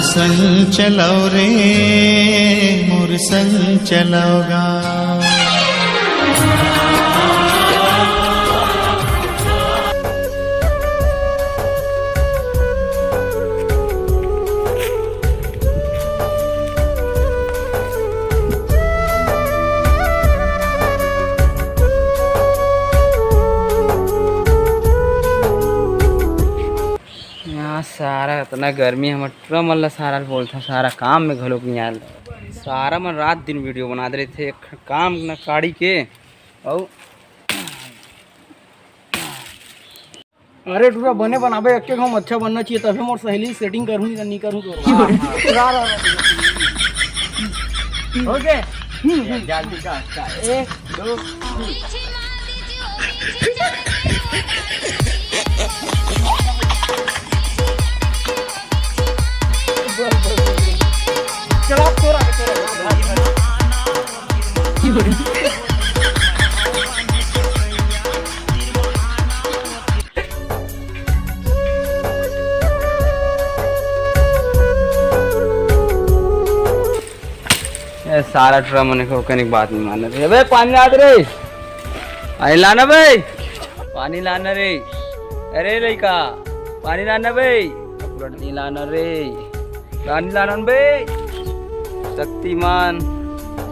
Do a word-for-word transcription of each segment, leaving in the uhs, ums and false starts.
संग चलव रे, मोर संग चलव गा। यहाँ सारा इतना गर्मी, हमर टूरा मन ला सारा बोलथों, सारा काम में घलोक नहीं आयल। सारा मन रात दिन वीडियो बनात रहिथे, एक काम न काड़ी के। अउ अरे टूरा, बने बनाबे, एक्के घाव अच्छा बनना चाहिए, तभे मोर सहेली सेटिंग करहूँ, नहीं तो नहीं करहूँ तो। हाँ, हाँ। रा, रा, रा। ओके। जल्दी का, का, एक, दो, तीन। चला, तोरा, तोरा। ए, सारा टूरा मन के कहने के बात नहीं मानत हे। अबे, पानी ला दे रे। पानी लाना बे। पानी लाना रे। अरे लइका, पानी लाना बे। पानी लाना रे। पानी लाना बे। शक्तिमान,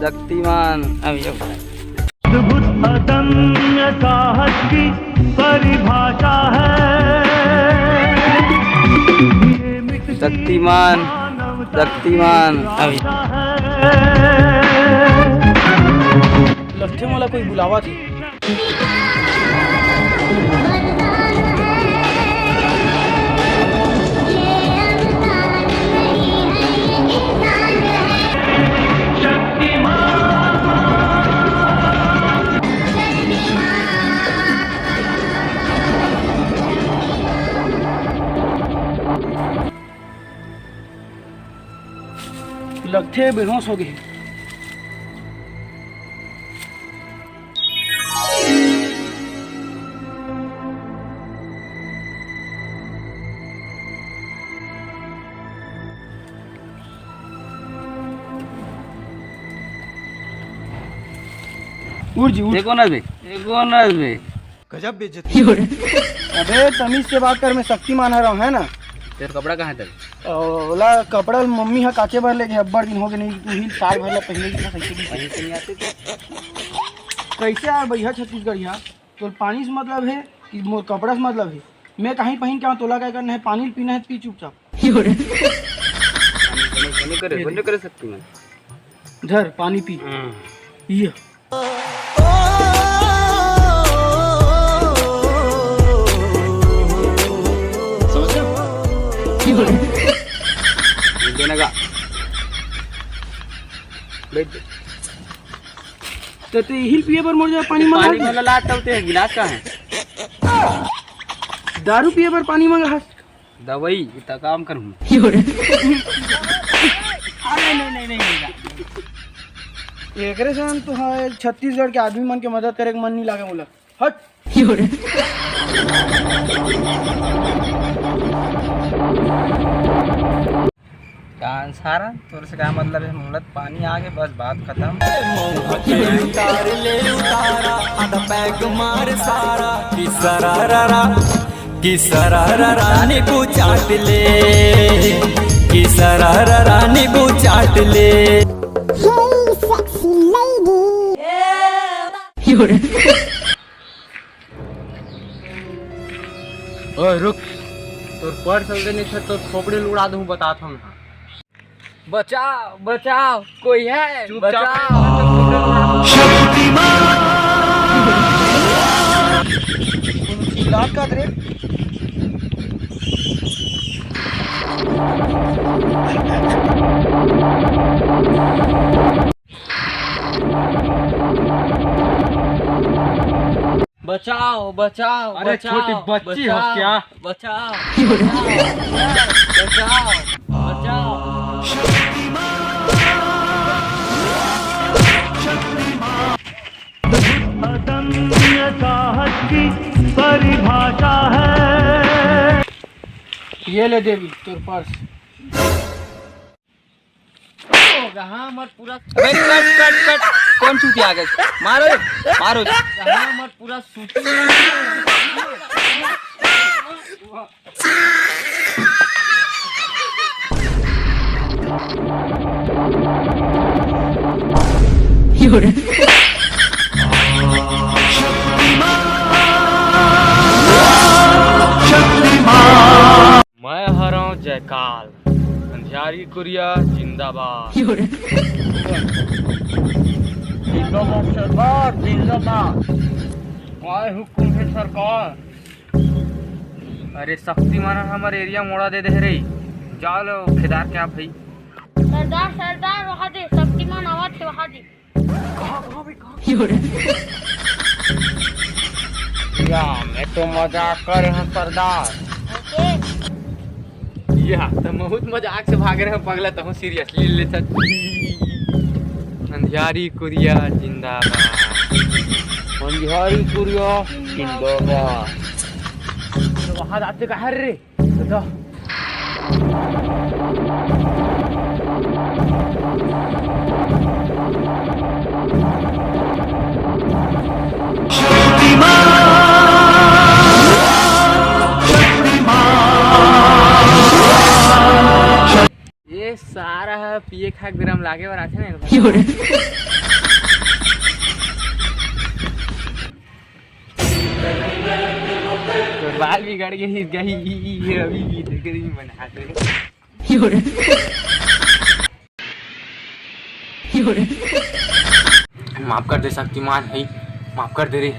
शक्तिमान। अब ये अद्भुत अदम्य साहस की परिभाषा है। शक्तिमान, शक्तिमान। अब लगथे मोला कोई बुलावत हे। लगथे बेहोश हो गे। उठ जी, उठ। देखो ना बे, देखो ना बे। गजब बेइज्जती। अबे तमीज से बात कर, मैं शक्तिमान हरव, है ना? तेरा कपड़ा कहाँ है तेरा? ओ, ओला कपड़ा मम्मी ह काचे बर ले गे, अब्बड़ दिन हो गे नहीं, तू ही साल भर ला पहले ही था, सही से भी। वहीं से नहीं आते थे। कैसे यार भैया छत्तीसगढ़िया, तोर पानी से मतलब है कि मोर कपड़ा से मतलब है? मैं कहीं पहन के आऊँ, तोला क्या करना है? पानी पीना है तो पी चुपचाप। बंद करे, बंद करे शक्तिमान। धर पानी पी। हाँ। ये। समझ गया? देने का। बैठ। तो तू इहिल पिए बर मोर जगह पानी मंगा पानी ले। वाला लात तो ते गिलास का है? दारू पिए बर पानी मंगा हस। दवाई इतना काम करूँ। अरे नहीं, नहीं, नहीं, नहीं। एकरे से हम तो हाँ, छत्तीसगढ़ के आदमी मन के मदद करे के मन नहीं लागे मोला। हट। कान सारा, तोर से का मतलब है? मुहलत पानी आगे, बस बात खत्म। उतार ले उतारा, आधा पैग मार सारा, कि सरारा, कि सरारा, नींबू चाट ले, कि सरारा, नींबू चाट ले। Hey, sexy lady. ओए रुक, तोर पर्स चल दे नहीं थे, तोर खोपड़ी ल उड़ा दूं, बतात हूँ। बचाओ, बचाओ, कोई है? चुपचाप बचाओ। शक्तिमान। चिल्लात का रे? बचाओ, बचाओ, अरे बचाओ, छोटी बच्ची हो बचाओ, क्या? बचाओ, बचाओ, बचाओ, बचाओ। अदम्य साहस की परिभाषा है। ये ले देवी, तोर पर्स। जहाँ मत पूरा अबे कट कट कट। कौन चूतिया आ गया? मारो, मारो। जहाँ मत पूरा सूती। मैं हरौं जयकाल, अंधियारी कुरिया जिंदाबाद। जिंदाबाद सरकार, जिंदाबाद। काय हुकुम है सरकार? अरे शक्तिमान हमर एरिया मोड़ा दे दे रे, जाओ लो खेदार के आप भाई। सरदार सरदार वहाँ दे, शक्तिमान आवत है वहाँ दे। या मैं तो मजाक कर रहा सरदार। ओके। या तो बहुत मजाक से भाग रहे हैं पगला, तहूँ सीरियसली लेता। अंधियारी कुरिया जिंदाबाद। अंधियारी कुरिया जिंदाबाद। तो वहाँ जाते कहाँ रे? बता। ये सारा ह पिए खाए के बेरा म लागे बर आथे ना। तोर बाल बिगड़ गई, गई, ये अभी भी देख रही बना दे। माफ कर दे शक्तिमान भाई, माफ कर दे रे।